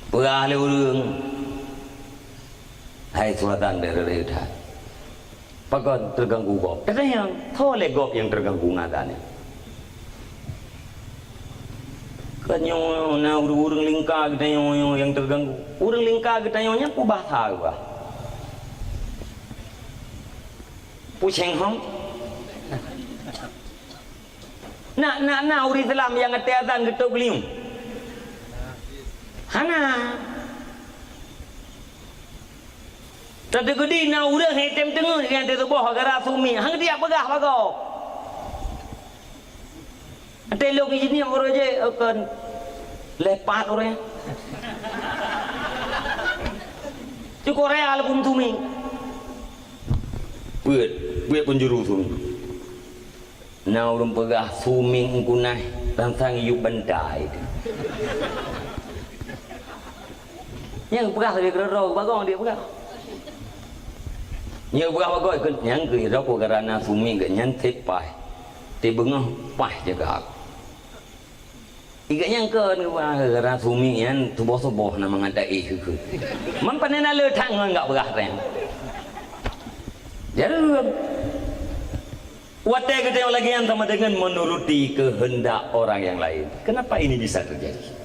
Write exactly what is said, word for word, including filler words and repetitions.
Peugah lé ureuëng, hai suatan deh reueh that. Pakon teuganggu gob? Tanyong, tho lé gob nyang teuganggu ngon azan nyan. Kan nyoe na ureuëng-ureuëng lingka geutanyoe nyang teuganggu. Ureuëng lingka geutanyoe nyan peubahsa geuh. Puceng hom. Na, na, na ureuëng Islam nyang até azan geutôb geulinyueng? Hana. Teuteugudi na ureuëng hei tem teungeut nyang teutuboh gara sumiek, han geutiyak peugah bagoe. Até lôn injinier uroe jih, kon leh pat ureuëng. Cukup real pun sumiek. Peuet, peuet pun juru sumiek. Na ureuëng peugah sumiek meukunah, sang-sang yub bantai. Nyang peugah lé keudroe-droe bagong dia peugah. Nyang peugah bagong ikut nyang keu droe gara na sumiek geuh nyan teupaih. Teubeungoh paih jaga. Igeuh nyang kon gara sumiek nyan tuboh-tuboh na mangat daéh keu. Man pane na le that ngon gak peugah reng. Jareueng. Watée geutanyoe lagée nyan sama dengan menuruti kehendak orang yang lain. Kenapa ini bisa terjadi?